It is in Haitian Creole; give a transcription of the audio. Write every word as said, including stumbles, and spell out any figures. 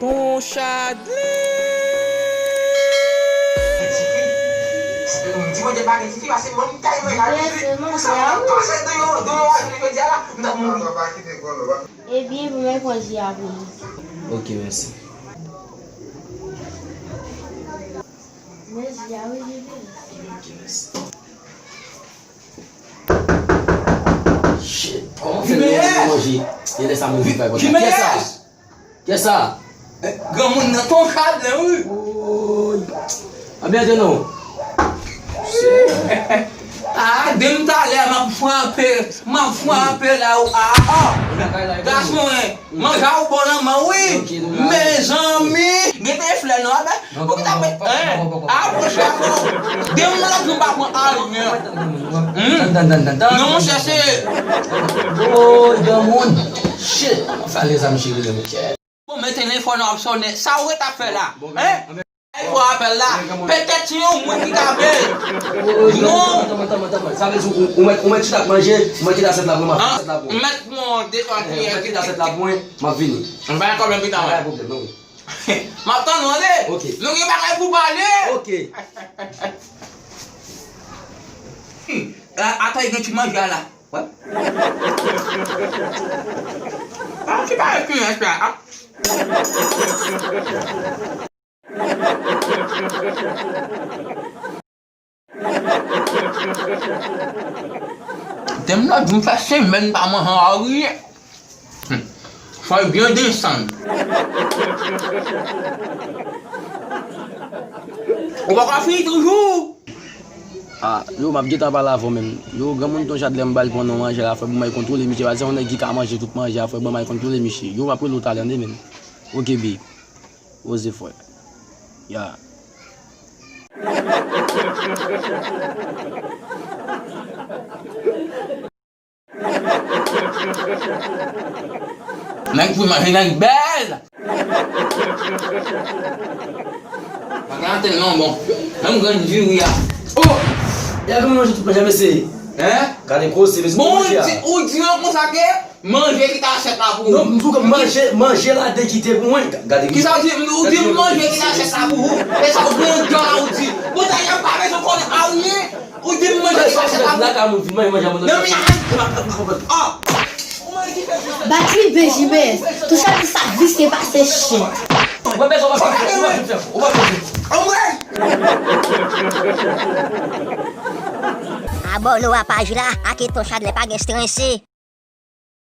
Ton Chadley! Di mwen de bagay tifi, pase manm kay mwen la, jezi. Pou sa, mwen pase de yon, de yon wajou jodi a la, m t ap mouri. Ebyen, pou mwen pran ji a pou nou. Ok, mèsi. Men ji a, wi, li vini. Ok, mèsi. Shit, kòman fè nou manje? E lè sa moun vin bay kontak. Kiyès sa? Kiyès sa? Granmoun nan Ton Chadley, wi. Woy. Anbyen, de non. Ah, de m talè, m ap frape, m ap frape la, ou, ah, ah. Gason, en, manje a ou bon nan men, wi. Mezanmi, gen te flè non, a, ben, ou ki ta pe, en, a, bon, chèf, de m la, nou pa pran ayen. Hmm? Non, monchè, se. Oh, granmoun. Shit, fè lèzam cheri, lè, monchè. Bon, men telefòn nan ap sonnen. Sa ou ret ap fè la? Hein? Ay, fò apèl la. Petèt se yon moun ki ka byen. Non. Tanman, tanman, tanman. Sa vle di ou, ou mèt, ou mèt chita ap manje, mwen kite asyèt la pou mwen, m ap fè asyèt la pou mwen. Mèt pran de twa kiyè. Mwen kite asyèt la pou mwen, m ap vini. M pa gen pwoblèm pita. Pa gen pwoblèm, non. M ap tann ou, tande. Ok. Nou gen bagay pou pale. Ok. Hmm. A, atò, gen ti manje a la. Wè. Ah, ki bagay ki rès la, ah. Tem la, di m fè semèn pa manje anyen. Hmm. Fò l byen desann. Ou pa ka fini toujou. Ah, yo, m ap gentan pale avè w menm. Yo, granmoun Ton Chadley, m pral pran non manje la, frè, ban m al kontwole misye, paske se yon nèg ki ka manje tout manje a, frè, ban m al kontwole misye. Yo, m ap rele w talè, tande, menm. Ok, babe. Poze, frè. Ya. Nèg pou manje nèg bèl. Pa gen antenn non, bon. Menm grenn diri a. Oh! Ya, gade manje tout manje, mesye. Hein? Gade koze, mesye, bon, manje a. Ou di, ou di yo konsa ke manje ki ta asyèt la pou ou. Non, m di w ke manje, manje la dekite pou mwen. Gade ki. Kisa ou di? Ou di manje ki ta asyèt la pou ou. E sa ou gen dwa ou di. Bon, sa y ap pa bezwen konnen anyen. Ou di m manje sa, sa, sa, la ka moun vin manje, manje, manje. Non, men, ah. Bat li, Benjime. Touche li, sa visye pase chen. Ou pa bezwen, ou pa bezwen, ou pa bezwen fè, ou pa bezwen. Anmwey! Abòne w a paj la, ak Ton Chadley, pa gen strese.